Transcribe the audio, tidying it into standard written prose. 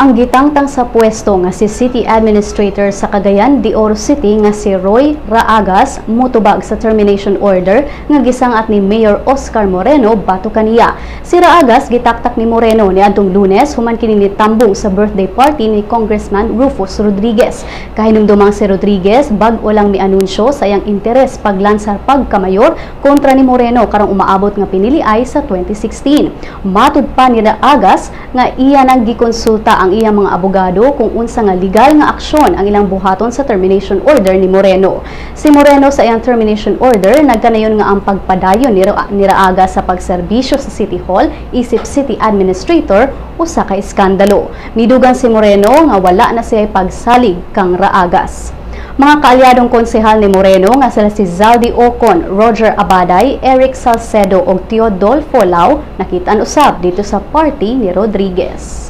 Ang gitangtang sa pwesto nga si City Administrator sa Cagayan de Oro City nga si Roy Raagas mutubag sa termination order nga gisangat ni Mayor Oscar Moreno batok kaniya. Si Raagas gitaktak ni Moreno niadtong Lunes human kini nitambong sa birthday party ni Congressman Rufus Rodriguez. Kahinumdumang si Rodriguez bag-o lang mianunsyo sa iyang interes paglansar pagkamayor kontra ni Moreno karong umaabot nga piniliay sa 2016. Matud pa ni Raagas nga iya nang gikonsulta ang iyang mga abogado kung unsa nga legal nga aksyon ang ilang buhaton sa termination order ni Moreno. Si Moreno sa iyang termination order nagkanayon nga ang pagpadayon ni Raagas sa pagserbisyo sa City Hall isip City Administrator usa ka iskandalo. Midugang si Moreno nga wala na siya pagsalig kang Raagas. Mga kaalyadong konsehal ni Moreno nga sila si Zaldy Ocon, Roger Abaday, Eric Salcedo ug Teodolfo Lao nakitaan usab didto sa party ni Rodriguez.